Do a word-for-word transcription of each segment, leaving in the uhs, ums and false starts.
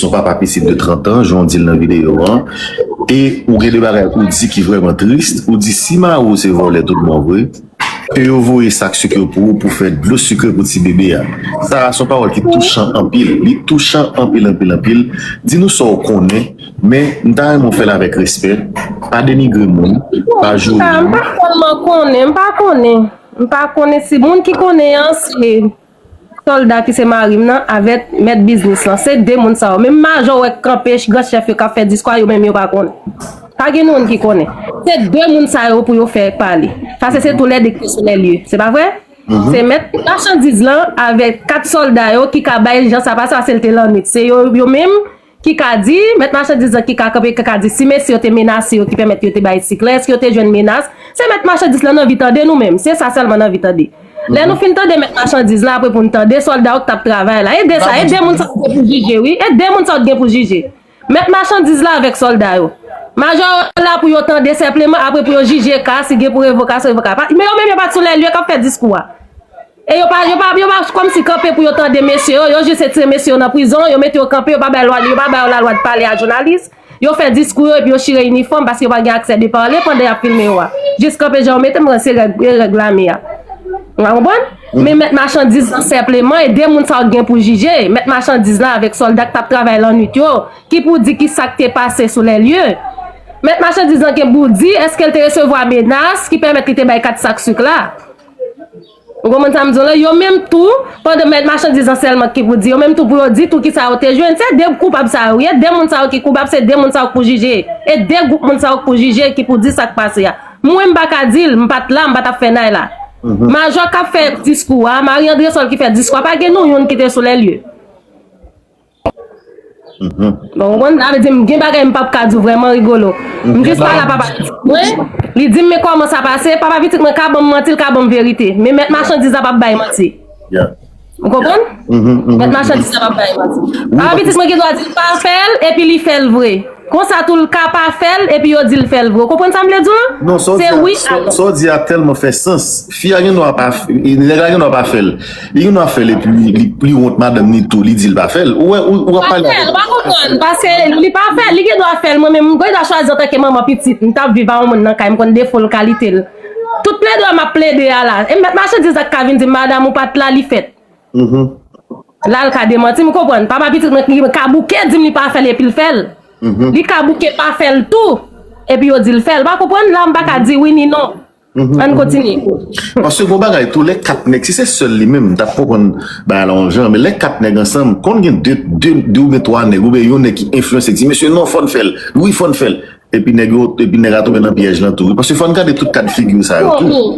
Yon papa pitit de trant an, jan w di l nan videyo an, e ou gen de bagay ou di ki vrèman tris, ou di si mari w se vòlè tout bon vre, ke yo voye sak sik yo pou ou pou fè dlo sikre pou ti bebe a. Sa a se yon pawòl ki touchan anpil, li touchan anpil, anpil, anpil. Di nou sa w konnen, men m ta renmen w fè l avèk respè, pa denigre moun, pa joure moun. M pa tèlman konnen, m pa konnen. M pa konnen si moun ki konnen an se sòlda ki se mari m nan avèk mèt biznis lan. Se de moun sa yo. Menm majò w wè k kanpe, gran chèf yo k ap fè diskou a, yo menm yo pa konnen. Pa gen moun ki konnen. Se de moun sa yo pou yo fè pale. Paske se toulède ki te sou lè lye. Se pa vre? Se mèt machandiz lan avèk kat sòlda yo ki ka bay jan sa pase, paske l te lannwit. Se yo, yo menm ki ka di, mèt machandiz lan ki ka kanpe, ki ka di si mesye yo te menase yo ki pèmèt yo te bay sik la, èske yo te jwenn menas? Se mèt machandiz lan n anvi tande nou menm. Se sa sèlman n anvi tande. Lè nou fin tande mèt machandiz la, apre pou n tande sòlda yo k t ap travay la. E de sa, e de moun sa yo k gen pou jije, wi. E de moun sa yo k gen pou jije. Mèt machandiz la avèk sòlda yo. Majò yo la pou yo tande senpleman, apre pou yo jije ka, si gen pou revokasyon, revokasyon. Men yo menm yo pa t sou lè lye k ap fè diskou a. E yo pa, yo pa, yo pa kòmsi kanpe pou yo tande mesye yo, yo jis retire mesye yo nan prizon, yo mete yo kanpe, yo pa bay lwa, yo pa bay yo lalwa de pale a jounalis. Yo fè diskou yo epi yo chire inifòm paske yo pa gen aksè de pale pandan y ap filme yo a. Jis kanpe jan yo mete m, se règ, e règ lame a. Ou ka konprann? Men mèt machandiz lan senpleman, e de moun sa yo k gen pou jije. Mèt machandiz la avèk sòlda k t ap travay lannwit yo, ki pou di ki sa k te pase sou lè lye. Mèt machandiz lan gen pou di èske l te resevwa menas ki pèmèt li te bay kat sak sik la. Ou konprann sa m di w la? Yo menm tou, pandan mèt machandiz lan sèlman ki pou di, yo menm tou pou yo di tou kisa yo te jwenn. Se de koupab sa yo ye, de moun sa yo ki koupab, se de moun sa yo k pou jije. E de gwoup moun sa yo k pou jije, ki pou di sa k pase a. Mwen, m pa ka di l, m pa t la, m pa t ap fè nay la. Majò k ap fè diskou a, Marie Andresol ki fè diskou a, pa gen nou youn ki te sou lè lye. Bon, ou konprann? Sa vle di m gen bagay m p ap ka di w vrèman Rigolo. M jis pale a papa pitit mwen, li di m men kòman sa pase, papa pitit mwen ka ban m manti, l ka ban m verite. Men mèt machandiz la p ap bay manti. Ou konprann? Mèt machandiz la p ap bay manti. Papa pitit mwen gen dwa di l pa fè l, epi li fè l vre. Konsa tou l ka pa fè l, epi yo di l fè l vre. Ou konprann sa m vle di w lan? Se wi ak non. Sa w di a tèlman fè sans. Fi a gen dwa pa, nèg la gen dwa pa fè l. Li gen dwa fè l epi li, li wont madanm ni tou, li di l pa fè l. Ou wè, ou, ou ap pale avèk. Pa konprann, paske li pa fè l, li gen dwa fè l. Mwen menm, m gen dwa chwazi antanke manman pitit, m t ap viv a yon moun nan kay, m konn defo l, kalite l. Tout plede m ap plede a la. E mèt machandiz la k ka vin di m, madanm ou pa t la, li fèt. La, l ka demanti m, konprann. Papa pitit mwen ki ka bouke di m li pa fè l epi l fè l. Li ka bouke pa fè l tou, epi yo di l fè l. Pa konprann, la, m pa ka di wi ni non. Ann kontinye. Paske gon bagay tou, lè kat nèg, si se sèl li menm, m t ap konprann bagay la yon jan, men lè kat nèg ansanm, konn gen de, de, de oubyen twa nèg, oubyen yon nèg ki enfliyanse, ki di, mesye, non, fò n fè l, wi, fò n fè l. Epi nèg yo, epi nèg la tonbe nan pyèj lan tou, wi. Paske fò n gade tout ka de figi sa yo tou.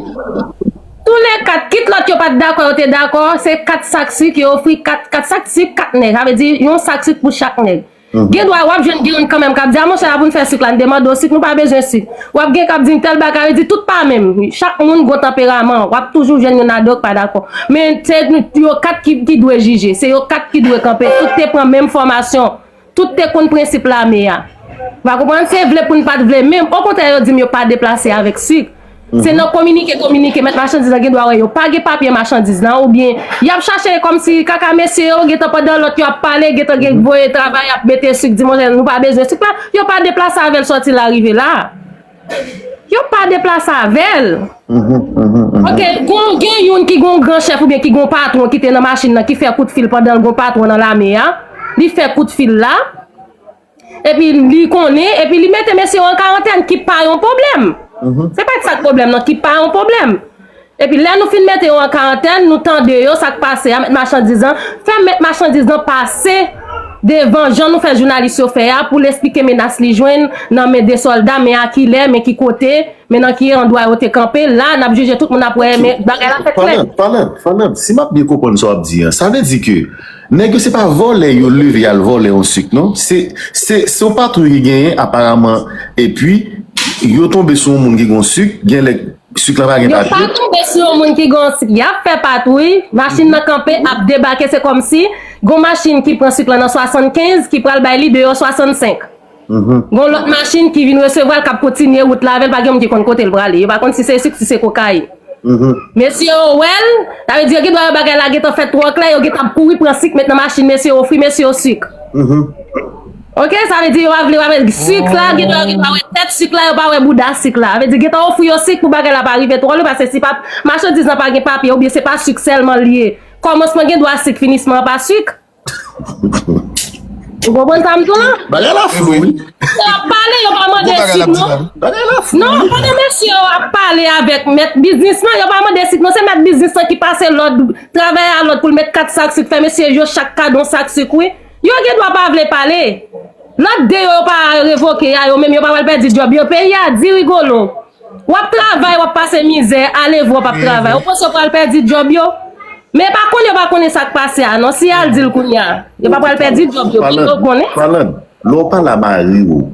Tou le kat, kit lòt yo pa t dakò, yo te dakò, se kat sak sik yo ofri, kat, kat sak sik, kat nèg. Sa vle di, yon sak sik pou chak nèg. Gen dwa w ap jwenn gen youn kanmenm k ap di, a monchè, a pou n fè sik la, n te mande w sik, nou pa bezwen sik. W ap gen k ap di m tèl bagay, yo di tout pa menm. Chak moun gon tanperaman. W ap toujou jwenn youn ladan yo k pa dakò. Men se yo kat ki, ki dwe jije. Se yo kat ki dwe kanpe. Tout te pran menm fòmasyon. Tout te konn prensip lame a. W pa konprann? Se vle pou n pa t vle menm. Okontrè, yo di m yo pa deplase avèk sik. Se nan kominike, kominike, mèt machandiz lan gen dwa wè yo pa gen papye machandiz lan, oubyen y ap chache kòmsi kaka mesye yo, gentan pandan lòt yo ap pale, gentan gen voye travay, ap mete sik, di monchè, nou pa bezwen sik la, yo pa deplase avè l sòti la rive la. Yo pa deplase avè l. Ok, gon, gen youn ki gon gran chèf oubyen ki gon patwon ki te nan machin nan, ki fè kout fil pandan l gon patwon nan lame a, li fè kout fil la. Epi li konnen, epi li mete mesye yo an karantèn, ki pa yon pwoblèm. Se pa t sa k pwoblèm nan, ki pa yon pwoblèm. Epi lè nou fin mete yo an karantèn, nou tande yo, sa k pase a, mèt machandiz lan, fè mèt machandiz lan pase devan jan nou fè jounalis yo fè a, pou l esplike menas li jwenn nan men de sòlda, men a kilè, men ki kote, men nan ki andwa yo te kanpe. La, n ap jije tout moun ap wè, men bagay la fèt klè. Fanèt, fanèt, fanèt, si m ap byen konprann sa w ap di an, sa vle di ke nèg yo se pa vòlè yo leve y al vòlè yon sik, non? Se, se, se yon patwouy ki genyen, aparaman, epi yo tonbe sou yon moun ki gen yon sik, gen lè sik la pa gen papye. Yo pa tonbe sou yon moun ki gen yon sik, y ap fè patwouy, machin nan kanpe, ap debake, se kòmsi gon machin ki pran sik lan nan swasannkenz, ki pral bay li deyò swasannsenk. Gon lòt machin ki vin resevwa l, k ap kontinye wout la avè l, pa gen moun ki konn kote l prale. Yo pa konn si se sik, si se kokayin. Mesye yo wè l, sa vle di yo gen dwa wè bagay la gentan fèt twò klè, yo gentan ap kouri pran sik, met nan machin mesye yo, ofri mesye yo sik. Ok, sa vle di yo pa vle wè sik la, gen dwa yo gen dwa wè tèt sik la, yo pa wè bouda sik la. Sa vle di gentan ofri yo sik pou bagay la pa rive twò lwen, paske si pa machandiz lan pa gen papye, oubyen se pa sik sèlman li ye. Kòmansman gen dwa sik, finisman an pa sik. Ou konprann sa m di w lan? Bagay la flou, wi. Yo ap pale, yo pa mande sik non. Bagay la flou. Non, kote mesye yo ap pale avèk mèt biznis lan, yo pa mande sik non, se mèt biznis lan ki pase lòd, travayè a lòd pou l met kat sak sik, fè mesye yo chak kado yon sak sik, wi. Yo gen dwa pa vle pale. Lòt de yo, yo pa revoke a, yo menm yo pa pral pèdi djòb yo. Peyi a di Rigolo. W ap travay, w ap pase mizè, ale vre w p ap travay. Ou panse w pral pèdi djòb yo? Men pa konnen yo pa konnen sa k pase a non. Si y al di l kounye a, yo pa pral pèdi djòb yo. Yo konnen. Palan, lè w pale a mari w.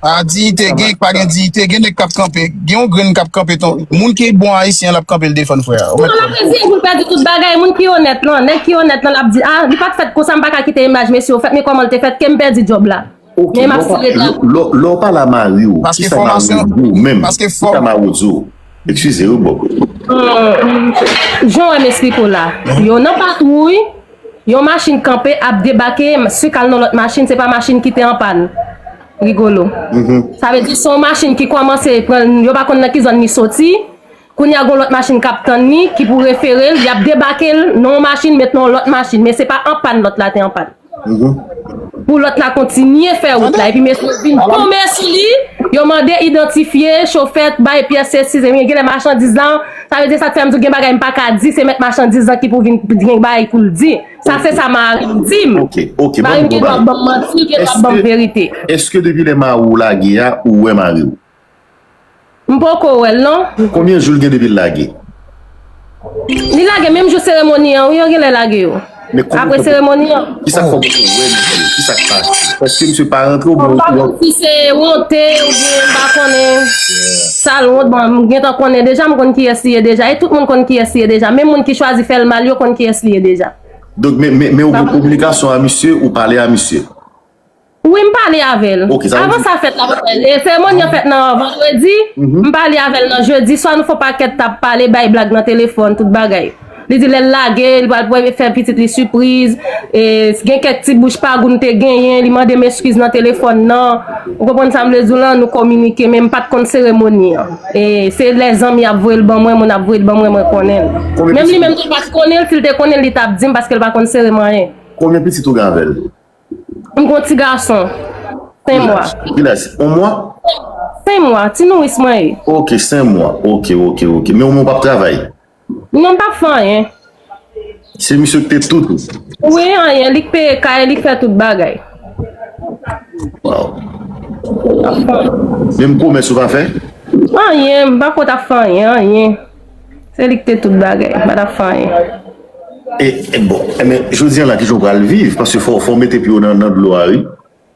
A diyite gen, pa gen diyite, gen nèg k ap kanpe. Gen yon grenn k ap kanpe ton. Moun ki bon ayisyen, l ap kanpe l defann frè a. Ou mèt Konnen l ap rezeye pou l pèdi tout bagay. Moun ki onèt lan, nèg ki onèt lan, l ap di, a, li pa t fèt konsa, m pa ka kite imaj mesye yo fèt, men kòman l te fèt, ke m pèdi djòb la. Ok, Men m lè ap w pa- sere lè- lè- lè w pale a mari w, Paske kisa mari w fòmasyon- di w menm? paske fò- Kisa mari w di w? Eskize wi bòkò. Jan w wè m esplike w la, yo nan patwouy, yon machin kanpe ap debake, sik al nan lòt machin, se pa machin ki te an pàn. Rigolo. Sa vle di se yon machin ki kòmanse pran, yo pa konn nan ki zòn li soti. Kounye a gon lòt machin k ap tann li, ki pou refere l, y ap debake l nan yon machin, met nan yon lòt machin, men se pa an pàn lòt la te an pàn. Pou lòt la kontinye fè wout la. Epi mesye yo vin tonbe sou li, yo mande idantifye chofè, bay pyès sesi, ebyen genlè machandiz la, sa vle di sa k fè m di w gen bagay m pa ka di, se mèt machandiz la ki pou vin gen bagay pou l di. Sa se sa mari m di m. Ok, ok, Mari m gen dwa ap ban m manti, gen dwa ap ban m verite. Èske depi lè mari w lage a, ou wè mari w? M poko wè l non. Konbyen jou l gen depi l lage? Li lage menm jou seremoni an, wi, yo genlè lage yo. Apre seremoni an. Kisa k fè w poko wè misye? Kisa k pase? Èske misye pa rantre oubyen Bon, m pa konn si se wonte oubyen m pa konnen. Sa l wont, bon, m gentan konnen deja, m konn kiyès li ye deja. E tout moun konn kiyès li ye deja. Menm moun ki chwazi fè l mal, yo konn kiyès li ye deja. Donk, men, men, men ou gen kominikasyon a misye, ou pale a misye? Wi, m pale avè l. Ok, sa vle Avan di- sa fèt la, seremoni an fèt nan vandredi, m pale avè l nan jedi swa, nou fè yon pakèt t ap pale, bay blag nan telefòn, tout bagay. Li di lè l lage, li pral fè pitit li sipriz, e, gen kèk ti bouch pagou n te genyen, li mande m eskiz nan telefòn nan. Ou konprann sa m vle di w lan, nou kominike, men m pa t konn seremoni an. E, se lè zanmi ap voye l ban mwen, moun ap voye l ban mwen, mwen konnen l. Menm li menm tou pa t konnen l, si l te konnen l, li t ap di m paske l pa konn seremoni an. Konbyen pitit ou gen avè l? M gon ti gason. Senk mwa. Kilès? On mwa? Senk mwa, ti nouris mwen ye. Ok, senk mwa. Ok, ok, ok. Men ou menm ou p ap travay? Non, m p ap fè anyen. Se misye ki te tout ou? Wi, anyen. Li k peye kay, li k fè tout bagay. Waw. Menm komès ou pa fè? Anyen, m pa ko t ap fè anyen, anyen. Se li k te tout bagay, m pa t ap fè anyen. E, e bon, e men, jodi an la, kijan w pral viv? Paske fò, fò w mete pye w nan, nan dlo a, wi.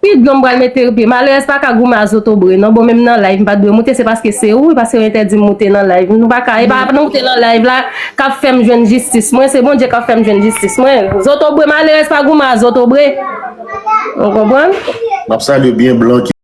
Ki dlo m pral mete pye? Malerèz pa ka goumen a zotobre, non. Bon, menm nan live, m pa t dwe moute, se paske se ou, paske yo entèdi m moute nan live. Nou pa ka, e pa nou moute nan live la, k ap fè m jwenn jistis mwen, se Bondye k ap fè m jwenn jistis mwen. Zotobre, malerèz pa goumen a zotobre. Ou konprann? M ap salye byen blan ki